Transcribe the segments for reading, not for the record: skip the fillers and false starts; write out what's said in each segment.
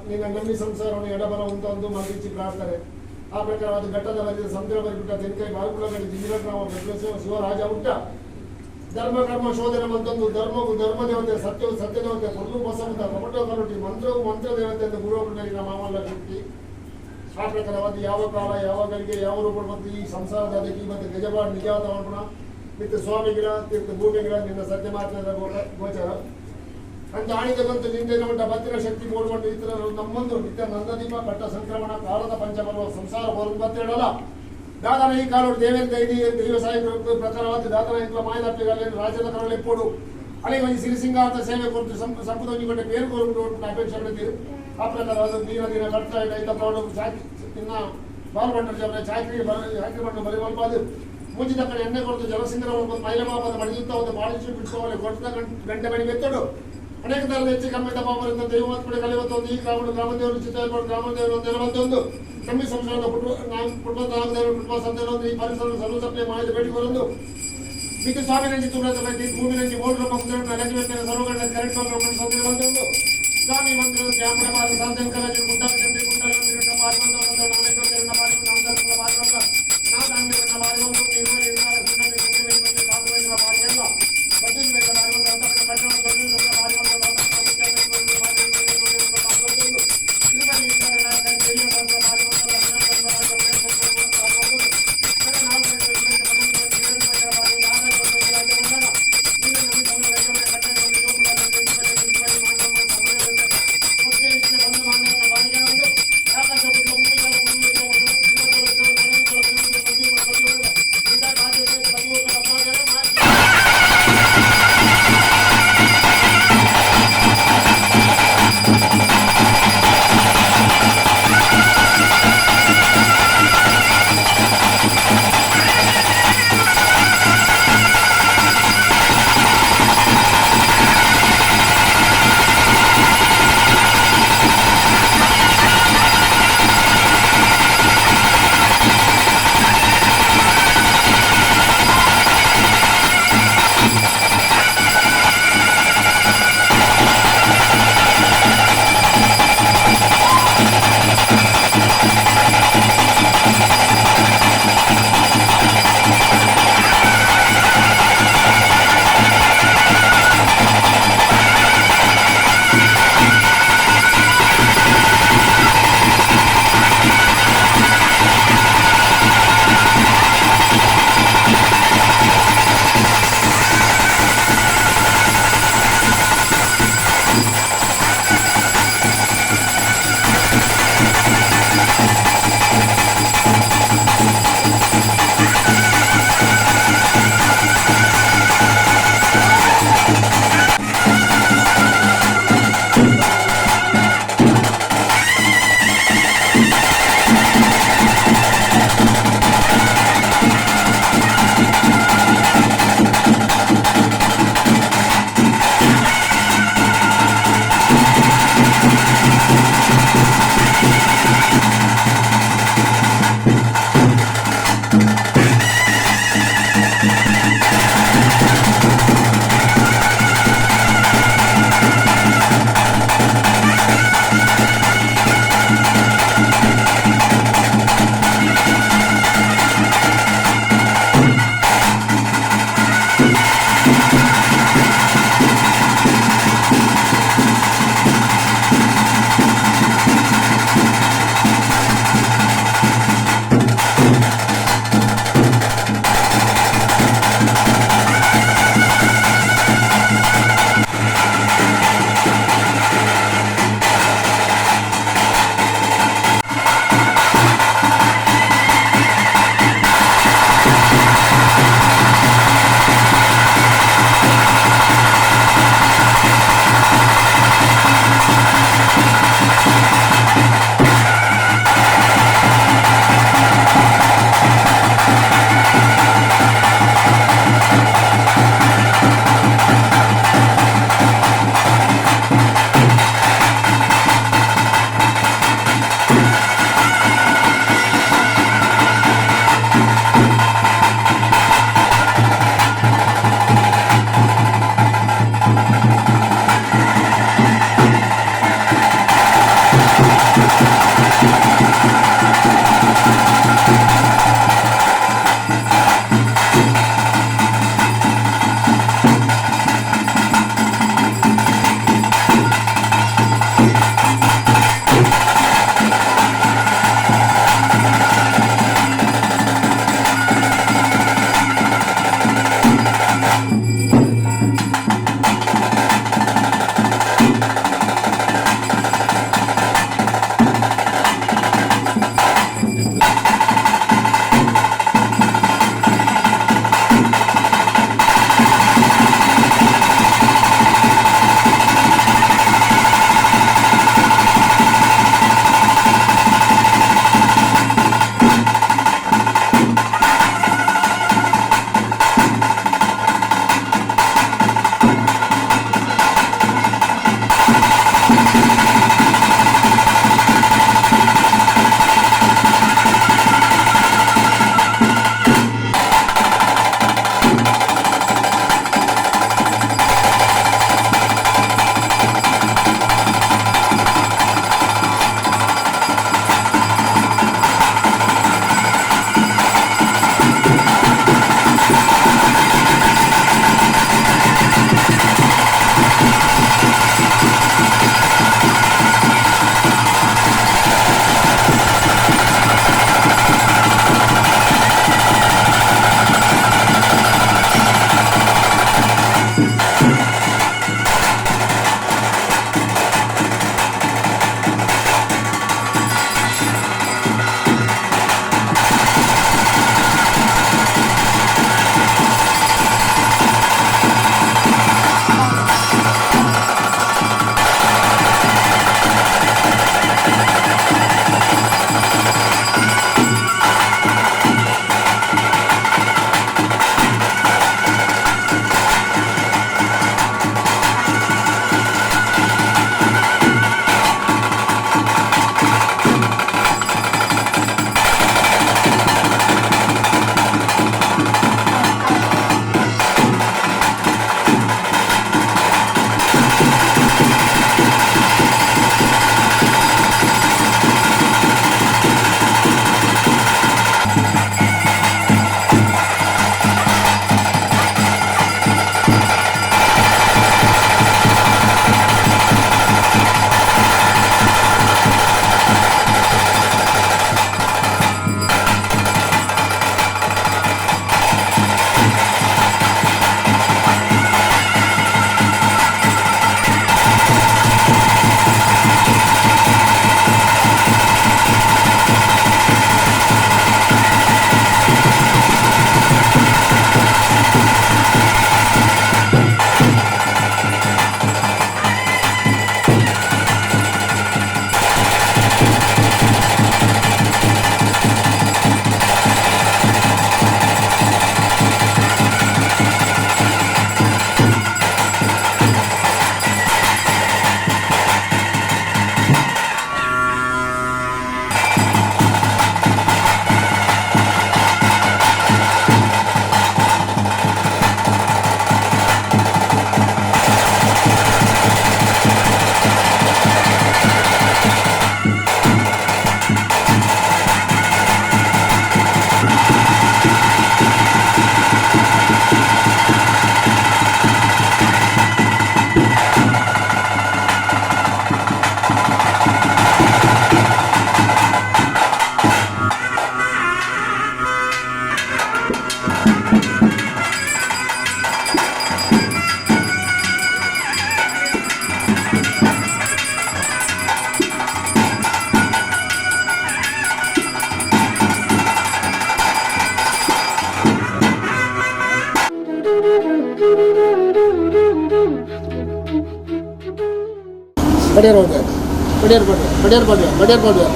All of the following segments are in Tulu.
ನಿನ್ನ ನಂಬಿ ಸಂಸಾರವನ್ನು ಎಡಬಲ ಉಂಟೊಂದು ಮಗಿಚಿ ಪ್ರಾರ್ಥನೆ. ಆ ಪ್ರಕಾರವಾದ ಘಟ್ಟದ ಬರಿದ ಸಮುದ್ರ ಬರಿಬಿಟ್ಟ ತೆನ್ಕೈ ಬಾಲ್ಕುಲಗಡಿ ಜಿಂಜಿರಗ್ರಾಮ ಶಿವರಾಜ ಉಂಟ ಧರ್ಮ ಕರ್ಮ ಶೋಧನೆ ಮತ್ತೊಂದು ಧರ್ಮವು ಧರ್ಮದೇವತೆ, ಸತ್ಯವು ಸತ್ಯದೇವತೆ, ಕೊರ್ಲು ಬಸವಂತ ಕಪಟ ಕರುಟಿ ಮಂತ್ರವು ಮಂತ್ರದೇವತೆ ಎಂದು ಗುರುವಿನ ಮಾಮಲ್ಲ ಶಕ್ತಿ. ಆ ಪ್ರಕಾರವಾದ ಯಾವ ಕಾಲ ಯಾವ ಗಳಿಗೆ ಯಾವ ರೂಪ ಮತ್ತು ಈ ಸಂಸಾರದ ಅದಕ್ಕೆ ಮತ್ತು ಗಜಬಾಡ್ ನಿಜವಾದ ಮಾಡ್ಪಣ ಮಿತ್ರ ಸ್ವಾಮಿಗಳ ತೀರ್ಥ ಭೂಮಿಗಳ ನಿನ್ನ ಸತ್ಯ ಮಾತ್ರ ಗೋಚರ ಅಂದ ಆಣಿದ ಬಂತು ನಿಂದೆ ಉಂಟ ಬತ್ತಿನ ಶಕ್ತಿ ಮೂಡುಕೊಂಡು ಇತರ ನಮ್ಮೊಂದು ನಿತ್ಯ ನಂದದೀಪ ಕಟ್ಟ ಸಂಕ್ರಮಣ ಕಾಲದ ಪಂಚಬರುವ ಸಂಸಾರ ಹೊರಗೆ ಬತ್ತಿಡಲ್ಲ ದಾದನ ಈ ಕಾಲೋಡು ದೇವೇಂದ್ರ ದೈದಿ ದೈವ ಸಾಹಿತ್ಯ ಪ್ರಕಾರವಾದ ದಾದನ ಇಂಕ್ಲ ಮಾಯದಪ್ಪಿಗಳಲ್ಲಿ ರಾಜ್ಯದ ಕರಳೆಪ್ಪೋಡು ಅಲೆ ಒಂಜಿ ಸಿರಿಸಿಂಗಾರ್ಥ ಸೇವೆ ಕೊರತು ಸಂಪದೊಂಜಿ పేరు ಕೋರುకుంటూ ಅಪೇಕ್ಷೆ ಪಡೆದಿರು. ಆ ಪ್ರಕಾರವಾದ ದಿನ ದಿನ ಕಟ್ಟ ಐತ ಪ್ರೌಢ ಚಾಕಿ ಇನ್ನ ಬಾಲ್ಬಂಡರು ಜನ ಚಾಕ್ರಿ ಚಾಕ್ರಿ ಬಂಡ ಬರಿ ಬಲ್ಪಾದು ಮುಂಚಿದ ಕಡೆ ಎಣ್ಣೆ ಕೊರತು ಜಲಸಿಂಗರ ಮೈಲಮಾಪದ ಮಡಿಯುತ್ತ ಒಂದು ಬಾಳಿಸಿ ಬಿಡಿಸುವಲ್ಲಿ ಕೊಡ್ತ ಗಂಟೆ ಮಣಿ ಬೆತ್ತಡು ಅನೇಕ ತರದ ಹೆಚ್ಚು ಕಮ್ಮಿ ತಪ್ಪಾವರಿಂದ ದೈವಮಾತ್ಮಡೆ ಕಲಿಯುವಂತ ಈ ಗ್ರಾಮದ ಗ್ರಾಮದೇವರು ಚಿತ್ರಗಳು ಗ್ರಾಮದೇವರು ಅಂತ ನಮ್ಮ ಸಂಸಾರದ ಕುಟುಂಬ ನಾಗದೇವರು ಕುಟುಂಬ ಸಂತಾನ ಈ ಪರಿಸರ ಸರ್ವಸಪ್ಲೆ ಮಾಹಿತಿ ಭೇಟಿ ಬರೊಂದು ಮಿಕ್ಕ ಸ್ವಾಮಿ ನಂಜಿ ತುಳದ ಭೂಮಿ ನಂಜಿ ಮೋಟರ್ ಸರ್ವಗಂಡ ಕರೆಂಟ್ ಬಂದು ಸ್ವಾಮಿ ಮಂದಿರ ಶ್ಯಾಮಲ ಸಾಂತಂಕರ ಗುಂಡಾಲ ಚಂದ್ರಿ ಗುಂಡಾಲ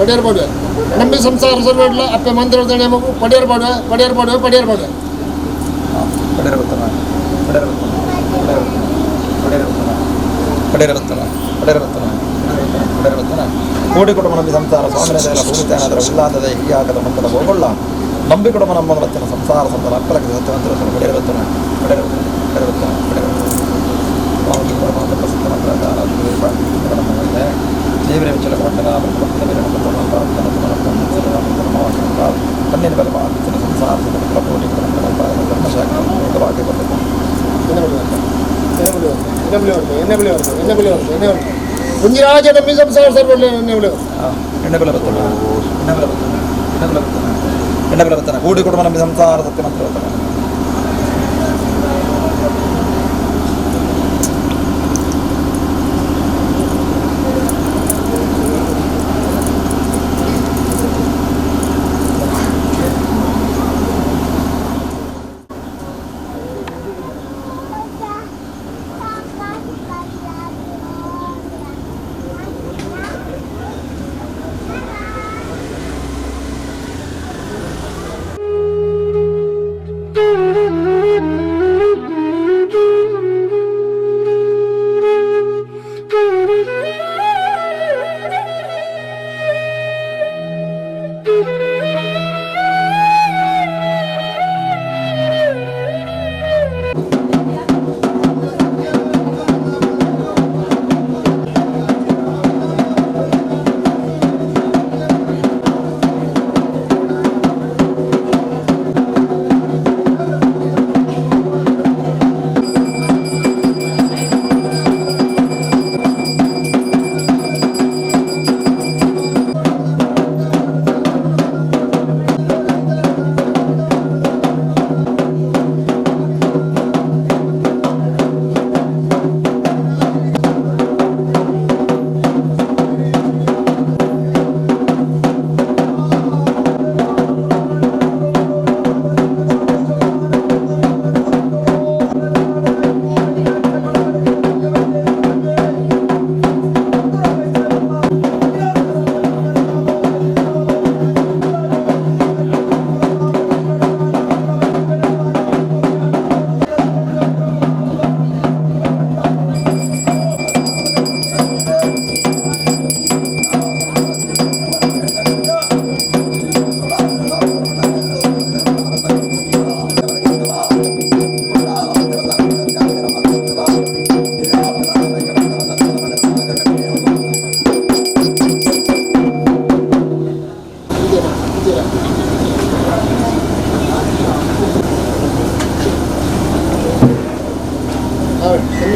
ಪಡಿಯರ್ ಪಾಡುವೆ ನಂಬಿ ಸಂಸಾರ ಸರ್ವಡ್ಲ ಅಪ್ಪೆ ಮಂತ್ರ ಮಗು ಪಡಿಯರ್ ಪಾಡುವೆ ಪಡಿಯರ್ ಪಾಡುವೆ ಪಡಿಯರ್ ಪಾಡುವೆ ಪಡೆಯರವತ್ತನ ಕೋಡಿ ಕುಟುಂಬ ನಂಬಿ ಸಂಸಾರ ಸ್ವಾಮಿನ ಭೂಮಿತಾನದರ ಉಲ್ಲಾದದ ಹೀಯಾಗದ ಮಂದದ ಹೋಗೊಳ್ಳ ನಂಬಿ ಕುಟುಂಬ ನಮ್ಮ ವಚನ ಸಂಸಾರ ಸಂತರ ಅಪ್ಪಲಕ್ಕೆ ಸತ್ಯವಂತರ ಪಡೆಯರವತ್ತನ ಪಡೆಯರವತ್ತನ ಪಡೆಯರವತ್ತನ ಪಡೆಯರವತ್ತನ കുഞ്ഞിരാജ നമ്പി സംസാര സർവ്വ എണ്ണ കൂടി കുടുംബം നമ്പി സംസാര സത്യമന്ത്രവത്തന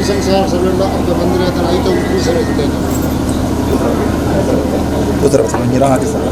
ಸಂಸಾರ ಸಭೆಂಡ ಅಂತ ಮಂದಿರ ಐತ ಉಪ್ಪು ಇದ್ದೇನೆ. ಉತ್ತರ ನೀರು ಸರ್.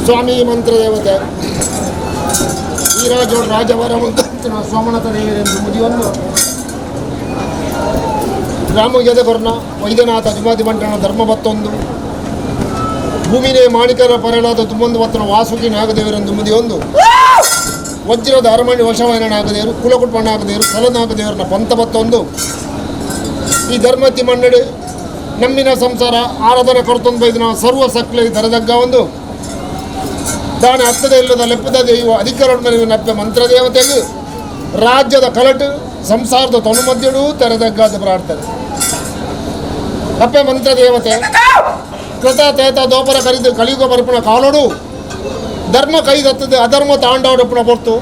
ಸ್ವಾಮಿ ಮಂತ್ರದೇವತೆ ಈರಾಜೋಡ್ ರಾಜವರ ಸೋಮನಾಥ ದೇವರೆಂದು ಮುದಿಯನ್ನು ಗ್ರಾಮ ಯದಗೊರ್ನ ವೈದ್ಯನಾಥ ಜುಮಾದಿ ಬಂಟನ ಧರ್ಮಬತ್ತೊಂದು ಭೂಮಿನೇ ಮಾಣಿಕರ ಪರಳಾದ ತುಂಬೊಂದು ಬತ್ತನ ವಾಸುಕಿ ನಾಗದೇವರೆಂದು ಮುದಿಯೊಂದು ವಜ್ರದ ಅರಮಣಿ ವಶವಾಯನ ನಾಗದೇವರು ಕುಲಕುಟ್ಪ ನಾಗದೇವರು ಸಲನಾಗದೇವರನ್ನ ಪಂಥ ಬತ್ತೊಂದು ಈ ಧರ್ಮತಿ ಮನ್ನಡು ನಮ್ಮಿನ ಸಂಸಾರ ಆರಾಧನೆ ಕೊರತೊಂದು ಬೈದಿನ ಸರ್ವ ಸಕ್ಲೆ ದರದಗ್ಗ ಒಂದು ದಾನ ಹತ್ತದ ಇಲ್ಲದ ಲೆಪ್ಪದ ದೈವ ಅಧಿಕಾರ ನಪ್ಪೆ ಮಂತ್ರದೇವತೆಗೆ ರಾಜ್ಯದ ಕಲಟು ಸಂಸಾರದ ತನುಮಧ್ಯಡು ತೆರೆದಗ್ಗಾದ ಪ್ರಾರ್ಥನೆ. ಅಪ್ಪೆ ಮಂತ್ರದೇವತೆ ಕೃತ ತೇತ ದೋಪರ ಕರಿದು ಕಲಿಯುಗ ಬರುಪಣ ಕಾಲೋಡು ಧರ್ಮ ಕೈದತ್ತದೆ ಅಧರ್ಮ ತಾಂಡವಡಪ್ಪಣ ಪೊರ್ತು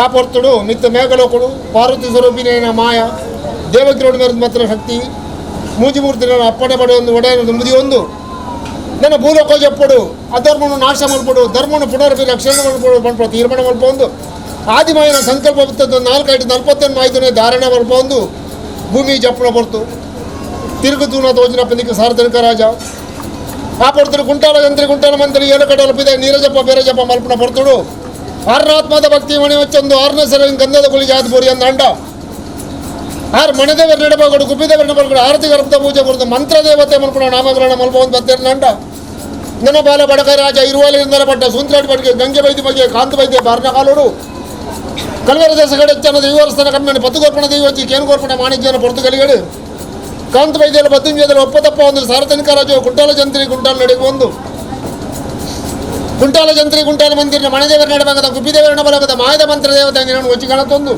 ಆ ಪೊರ್ತುಡು ಮಿತ್ತ ಮೇಘಲೋಕುಡು ಪಾರ್ವತಿ ಸ್ವರೂಪಿನೇನ ಮಾಯ ದೇವಕಿರೋಡು ಮೇರೆದ ಮಾತ್ರ ಶಕ್ತಿ ಮೂಜಿಮೂರ್ತಿನ ಅಪ್ಪಣೆ ಪಡೆಯೊಂದು ಒಡೆಯೊಂದು ಮುದಿಯೊಂದು ನನ್ನ ಭೂಲೋಕ ಜಪ್ಪಡು ಅಧರ್ಮನು ನಾಶ ಮಲ್ಪಡು ಧರ್ಮನು ಪುನರ್ಪಿ ರಕ್ಷಣೆ ಮಲ್ಪಡು ಪನ್ಪ ತೀರ್ಮಾನ ಮಲ್ಪೊಂದು ಆದಿಮಾಯನ ಸಂಕಲ್ಪ ಬತ್ತದ್ದು 4 41 ಮಾಹಿತಿನೇ ಧಾರಣ ಮಲ್ಪೊಂದು ಭೂಮಿ ಜಪ್ಪಣ ಪೊರ್ತು ತಿರುಗುತೂನ ತೋಜಿನ ಪಂದಿಗೆ ಸಾರ್ವಜನಿಕ ರಾಜ ಆ ಪೊರ್ತುಡು ಕುಂಟಾಲ ಜಂತ್ರಿ ಕುಂಟಾಲ ಮಂತ್ರಿ ಏಲಕಡಲ ಪಿದೆ ನೀರಜಪ್ಪ ಬೇರಜಪ್ಪ ಮಲ್ಪನ ಪೊರ್ತುಡು ಆರ್ನಾತ್ಮದ ಭಕ್ತಿ ಮಣಿ ವಚ್ಚೊಂದು ಆರನೇ ಸರ ಗಂಧದ ಗುಳಿ ಜಾತಿ ಬೋರಿ ಅಂದ ಆರ್ ಮಣದೇವರ ನಡಬಾಗಡು ಗುಬ್ಬಿದೇವರ ನಡಬಾಗಡು ಆರತಿ ಗರ್ಭದ ಪೂಜೆ ಕೊಡ್ದು ಮಂತ್ರದೇವತೆ ಮಲ್ಪಣ ನಾಮಕರಣ ಮಲ್ಪೊಂದು ಬತ್ತೇರ್ನಂಡ ನನ್ನ ಬಾಲ ಬಡಕ ರಾಜ ಇರುವಾಲಿಂದಲ ಪಟ್ಟ ಸೂಂತ್ರಾಡಿ ಬಡಿಗೆ ಗಂಗೆ ವೈದ್ಯ ಬಗ್ಗೆ ಕಾಂತ ವೈದ್ಯ ಬಾರ್ನ ಕಾಲೋಡು ಕಲ್ವರ ದೇಶ ಕಡೆ ದೇವಸ್ಥಾನ ಕಮ್ಮಿ ಪತ್ತುಗೋರ್ಪಣ ದೈವಚ್ಚಿ ಕೇನುಗೋರ್ಪಣ ವಾಣಿಜ್ಯನ ಪೊರ್ತು ಕಲಿಗಡು ಕಾಂತ ವೈದ್ಯರ ಬದ್ದುಂಜದಲ್ಲಿ ಒಪ್ಪತಪ್ಪ ಒಂದು ಸಾರ್ವಜನಿಕ ರಾಜ ಕುಂಟಾಲ ಜಂತ್ರಿ ಕುಂಟಾಲ ನಡೆಗೆ ಒಂದು ಕುಂಟಾಲ ಜಂತ್ರಿ ಕುಂಟಾಲ ಮಂದಿರನ ಮಣದೇವರ ನಡಬಾಗದ ಗುಬ್ಬಿದೇವರ ನಡಬಾಗದ ಮಾಯದ ಮಂತ್ರದೇವತೆ ನಾನು ಒಚ್ಚಿ ಕಾಣತ್ತೊಂದು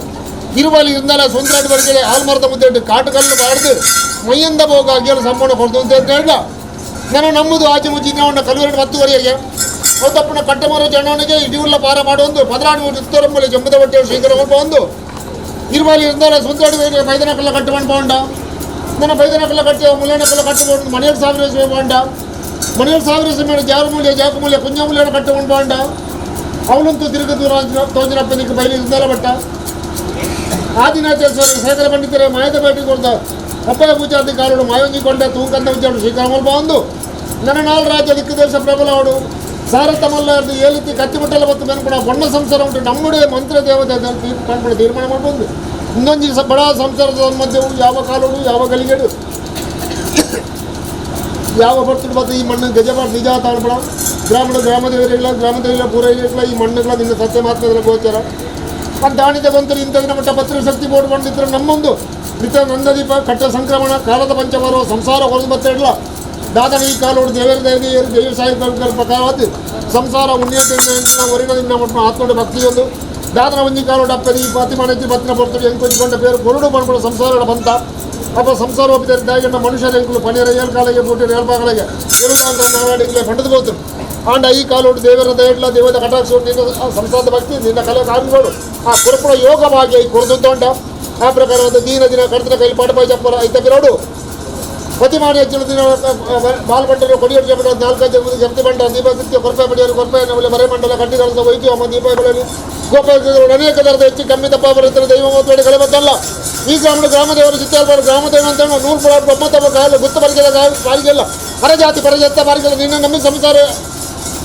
ಇರುವಾಲಿ ಇಂದಲ ಸುಂದರಾಡಿ ಬಳಿಗೆ ಆಲ್ಮರದ ಮುದ್ದೆ ಕಾಟುಕಲ್ಲು ಬಾಡ್ದು ಮೈಯಿಂದ ಭೋಗ ಅಗ್ಗಿಯಲು ಸಂಪೂರ್ಣ ಕೊಡ್ತು ಅಂತ ಹೇಳ್ದ. ನಾನು ನಮ್ಮದು ಆಚೆ ಮುಚ್ಚಿ ಅವನ ಕಲುವರೆಡು 10ವರೆಗೆ ತಪ್ಪನ ಕಟ್ಟಮರ ಜನವನಿಗೆ ಇಡೀ ಪಾರ ಮಾಡುವಂದು 16 ಉತ್ತರಂಬಲಿ ಜಂಬದ ಹೊಟ್ಟೆ ಶ್ರೀಕರ ಒಂದು ಇರುವಾಲಿ ಇಂದಲ ಸುಂದರಾಡಿ ಬೈದನಕಲ್ಲ ಕಟ್ಟುಕೊಂಡು ಪೋಂಡ ನನ್ನ ಬೈದನಕಲ್ಲ ಕಟ್ಟಿ ಮುಲ್ಲನಕಲ್ಲ ಕಟ್ಟಬಹುದು ಮನೆಯಲ್ಲಿ 1000 ಪೋಂಡ ಮನೆಯಲ್ಲಿ 1000 ಮೇಲೆ ಜಾರು ಮೂಲ್ಯ ಜಾಕು ಮೂಲ್ಯ ಕುಂಜ ಮೂಲ್ಯನ ಕಟ್ಟುಕೊಂಡು ಪೋಂಡ ಅವನಂತೂ ತಿರುಗು ದೂರ ತೋಜಿನಪ್ಪನಿಗೆ ಬಯಲು ಇಂದಲ ಬಟ್ಟ ಆದಿನಾಥೇಶ್ವರ ಶೇಖರ ಪಂಡಿತರ ಮಾಯದ ಭೇಟಿ ಕೊಡ್ತ ಅಪ್ಪಯ ಪೂಜಾದಿ ಕಾಲುಡು ಮಾಯೊಂಜಿ ಕೊಂಡ ತೂಕಂದ ಉಜ್ಜಾಡು ಶ್ರೀಕರಮಲ್ಪ ಒಂದು ನನ್ನ ನಾಲ್ ರಾಜ್ಯ ದಿಕ್ಕುದೇಶ ಪ್ರಬಲವಾಡು ಸಾರತಮಲ್ಲಾರ್ದು ಏಲಿತಿ ಕತ್ತಿಮುಟ್ಟಲ ಮತ್ತು ಬೆನ್ಕುಡ ಬಣ್ಣ ಸಂಸಾರ ಉಂಟು ನಮ್ಮುడే ಮಂತ್ರ ದೇವತೆ ಕಂಡ್ಕೊಂಡು ತೀರ್ಮಾನ ಮಾಡ್ಬೋದು. ಇನ್ನೊಂದು ಬಡ ಸಂಸಾರದ ಮಧ್ಯವು ಯಾವ ಕಾಲುಡು ಯಾವ ಗಲಿಗೆಡು ಯಾವ ಬರ್ತುಡು ಮತ್ತು ಈ ಮಣ್ಣು ಗಜಬಾರ್ದು ನಿಜ ತಾಳ್ಬಡ ಗ್ರಾಮದ ಗ್ರಾಮದೇವರಿಲ್ಲ ಗ್ರಾಮದೇವಿಲ್ಲ ಪೂರೈಲ್ಲ ಈ ಮಣ್ಣುಗಳ ನಿನ್ನ ಸತ್ಯ ಮಾತ್ರ ಗೋಚರ ದಾಣಿದ ಬಂತರು ಇಂಥದಿನ ಮಟ್ಟ ಪತ್ರ ಶಕ್ತಿ ಬೋರ್ಡ್ ಬಂದಿದ್ದರೆ ನಮ್ಮೊಂದು ನಿತ್ಯ ನಂದದೀಪ ಕಟ್ಟ ಸಂಕ್ರಮಣ ಕಾಲದ ಪಂಚವಾರ ಸಂಸಾರ ಹೊರದು ಬತ್ತಿರಲ್ಲ ದಾದನ ಈ ಕಾಲೋಡು ದೇವರ ದೇವರು ದೇವ ಸಾಹಿತ್ಯ ಪ್ರಕಾರವಾದ ಸಂಸಾರ ಉಣ್ಯತೆ ಒರಿನ ಮಟ್ಟ ಆತ್ಮಡ ಭಕ್ತಿಯೊಂದು ದಾದನ ಒಂಜಿ ಕಾಲೋಡು ಅಪ್ಪದಿ ಪಾತಿಮಾನಜ್ಜಿ ಬತ್ತಿನ ಪೊರ್ತುಡು ಎಂಕೊಚ್ಚಿಕೊಂಡ പേರು ಕೊರಡು ಬಂದ್ಬಿಡ ಸಂಸಾರ ಬಂತ ಅಪ್ಪ ಸಂಸಾರ ಒಪ್ಪಿದ್ದಾರೆ ದಾಯಿಗಂಡ ಮನುಷ್ಯರ ಎಂಕುಲು ಪಣಿಯರ ಏಳು ಕಾಲಿಗೆ ಬೂಟಿರ ಏಳು ಪಾಕಳಿಗೆ ಏಳು ಪಂಡದು ಹೋತು ಆಂಡ ಈ ಕಾಲೋಡು ದೇವರ ದಯಡ್ಲ ದೇವದ ಕಟಾಕ್ಷ ನಿನ್ನ ಸಂಸಾರದ ಭಕ್ತಿ ನಿನ್ನ ಕಲೆ ಕಾರ್ಯಗಳು ಆ ಕುರಪುರ ಯೋಗವಾಗಿ ಈ ಕೊರದು ತೋಂಡ ಆ ಪ್ರಕಾರವಾದ ದೀನ ದಿನ ಕರ್ತನ ಕೈಲಿ ಪಾಠ ಪಾಯಿ ಚಪ್ಪರ ಐತ ಬಿರೋಡು ಪ್ರತಿಮಾನಿ ಹೆಚ್ಚಿನ ದಿನ ಬಾಲ್ಬಂಡರು ಕೊಡಿಯರು ಜಪಡ 4 ಜಪ್ತಿ ಬಂಡ ದೀಪಕೃತ್ಯ ಕೊರಪೆ ಪಡೆಯರು ಕೊರಪೆ ನಮ್ಮಲ್ಲಿ ಬರೆ ಮಂಡಲ ಕಟ್ಟಿಗಳ ವೈದ್ಯ ಅಮ್ಮ ದೀಪಗಳಲ್ಲಿ ಗೋಪಾಲ ಅನೇಕ ಥರದ ಹೆಚ್ಚು ಕಮ್ಮಿ ತಪ್ಪ ಬರುತ್ತಾರೆ ದೈವ ಮಾತನಾಡಿ ಕಳೆ ಬತ್ತಲ್ಲ ಈ ಗ್ರಾಮದ ಗ್ರಾಮದೇವರು ಚಿತ್ತಾಲ್ಬಾರು ಗ್ರಾಮದೇವ ಅಂತ ನೂರು ಪುರ ಬ್ರಹ್ಮ ತಮ್ಮ ಕಾಲು ಗುತ್ತ ಬರಿಗೆಲ್ಲ ಬಾರಿಗೆಲ್ಲ ಪರಜಾತಿ ಪರಜಾತ ಬಾರಿಗೆಲ್ಲ ನಿನ್ನ ನಮ್ಮ ಸಂಸಾರ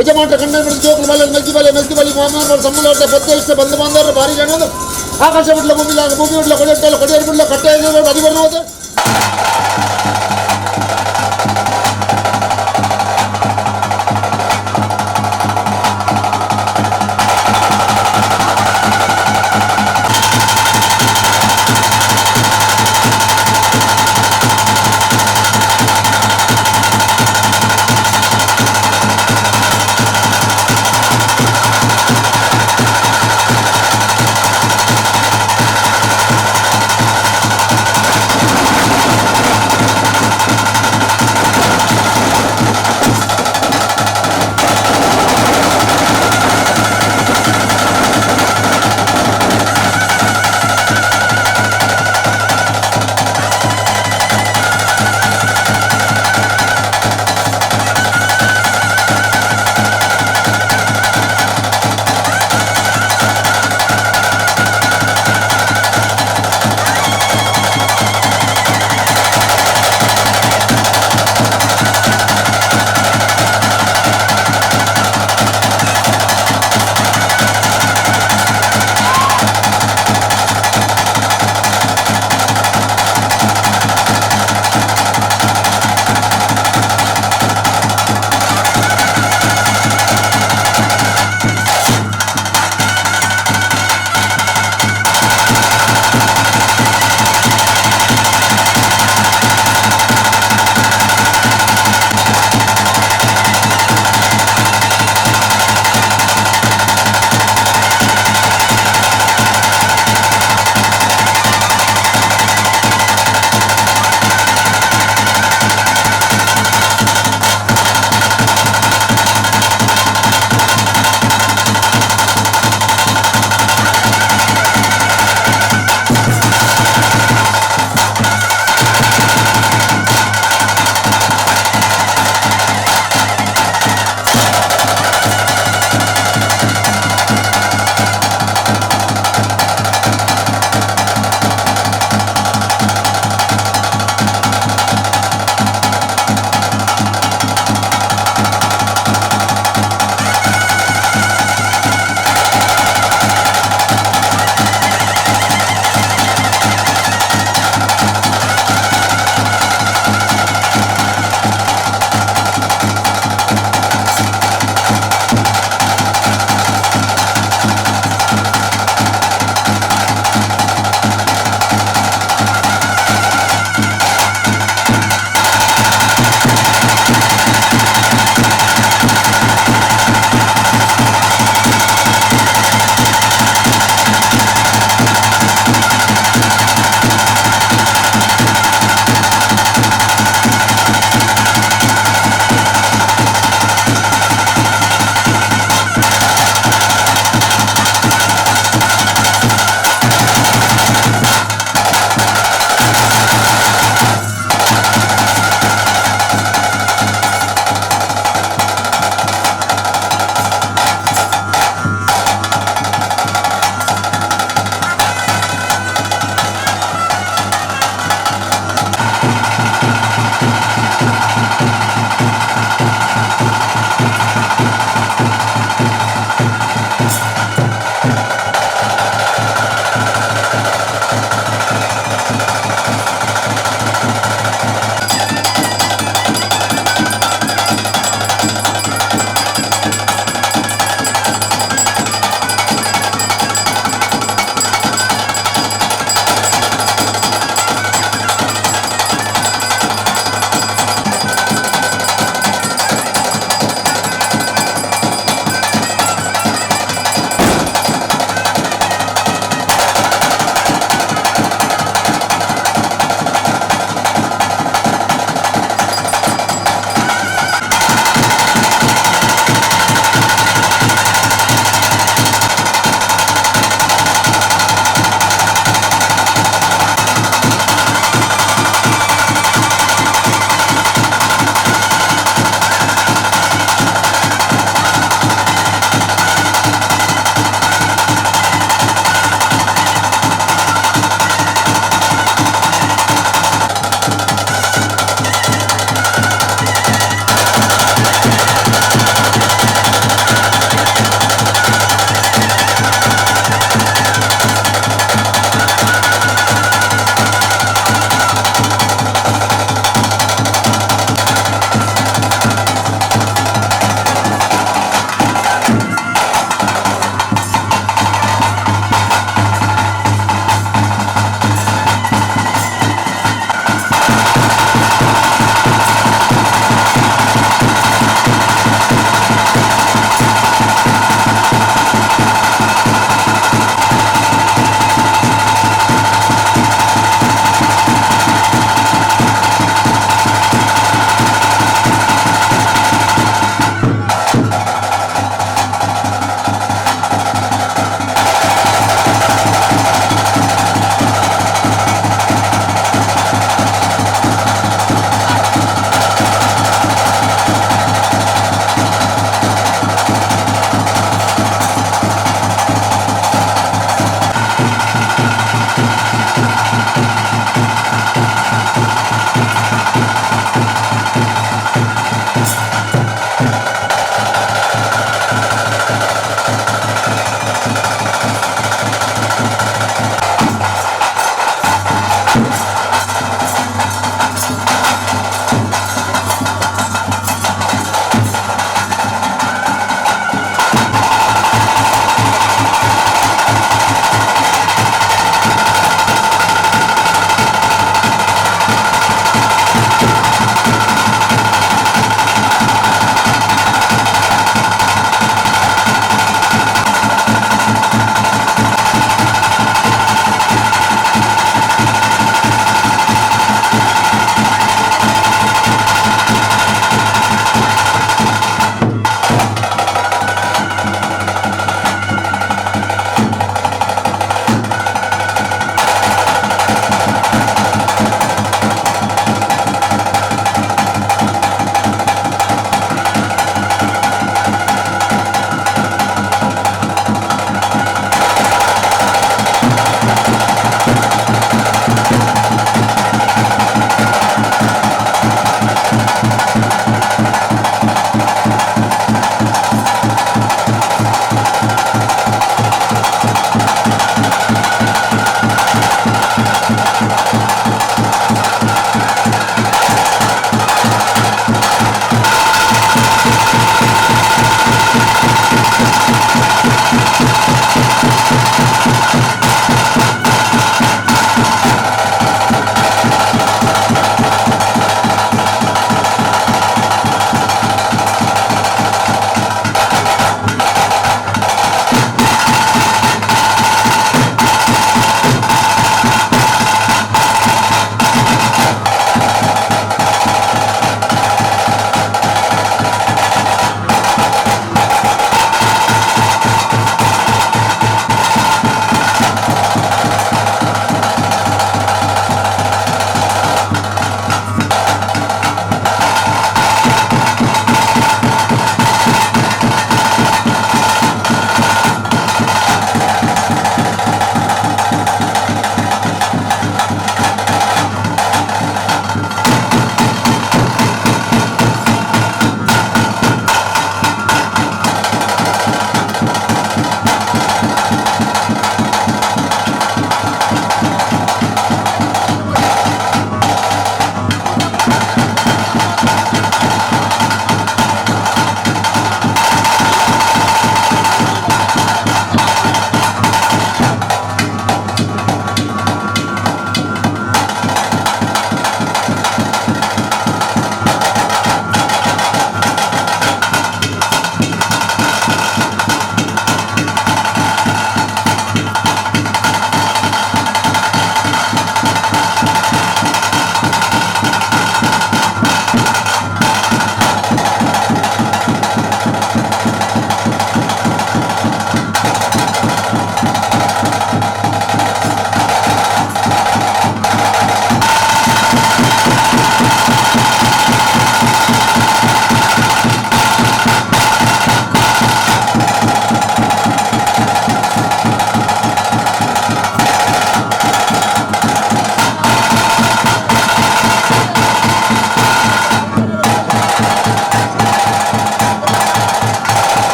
ಯಜಮಾನ್ರ ಕಣ್ಣ ಜೋಕುಲು ಬಲೆ ಮೆಲ್ತಿ ಬಲೆ ಮೆಲ್ತಿ ಬಲಿ ಮಾಮೂರು ಸಂಬಳ ಪತ್ತೆ ಇಷ್ಟ ಬಂಧು ಬಾಂಧವರು ಬಾರಿಗೆ ಅನ್ನೋದು ಆಕಾಶ ಬಿಡ್ಲ ಭೂಮಿ ಭೂಮಿ ಬಿಡ್ಲ ಕೊಡಿಯಟ್ಟಲ್ಲ ಕೊಡಿಯರು ಬಿಡ್ಲ ಕಟ್ಟೆ ಅದು ಬರುವುದು.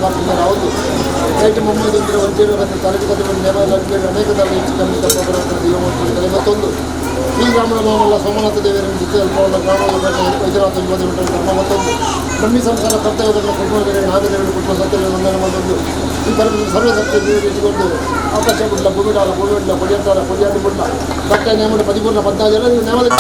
ಬಂಗಾರ ರೈಟ್ ಮುಂಬೈದಿಂದ ಒಂಜೇರು ತಲೆಗೆ ಅನೇಕ ಮತ್ತೊಂದು ಈ ಗ್ರಾಮದ ಮಾಮಲ್ಲ ಸೋಮನಾಥ ದೇವರನ್ನು ಜೊತೆ ಗ್ರಾಮದ ವೈದ್ಯನಾಥ ಧರ್ಮ ಮತ್ತೊಂದು ಬ್ರಹ್ಮಿ ಸಂಸಾರ ಕರ್ತವ್ಯದ ಕುಟುಂಬ ನಾಗದೇವರು ಕುಟುಂಬ ಸತ್ಯ ವಂದನೆ ಮತ್ತೊಂದು ಈ ಪರಮ ಸರ್ವಸತ್ಯ ಇಟ್ಟುಕೊಂಡು ಆಕಾಶ ಗುಡ್ಲ ಭೂಮಿಡಾಲ ಭೂಮಿಡ್ಲ ಕೊಡಿಯಂತಾರ ಕೊಡಿಯಾಟ ಗುಡ್ಲ ಭಕ್ತ ನೇಮಡ ಪದಿಪೂರ್ಣ ಪದ್ನಾಜನ ನೇಮದ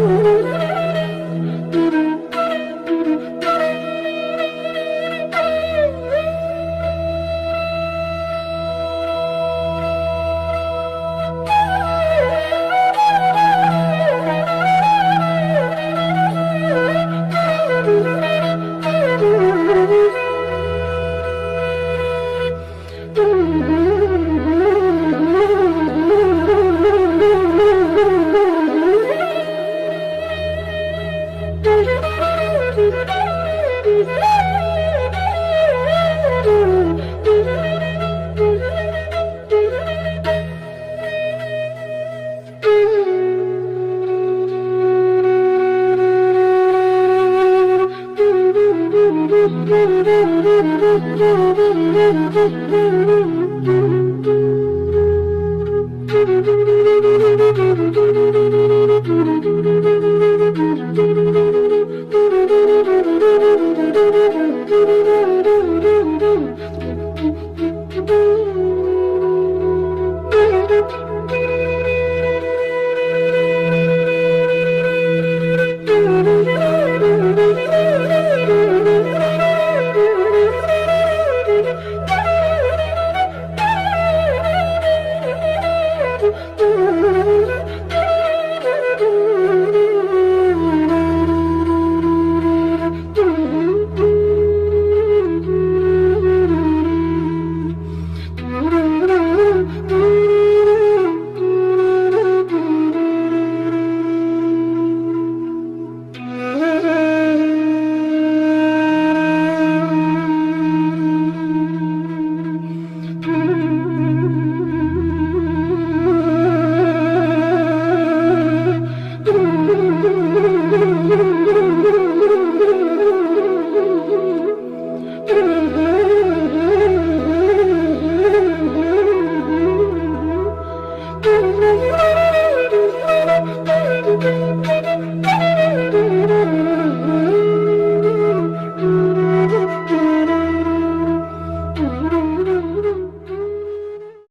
Thank you. Thank you.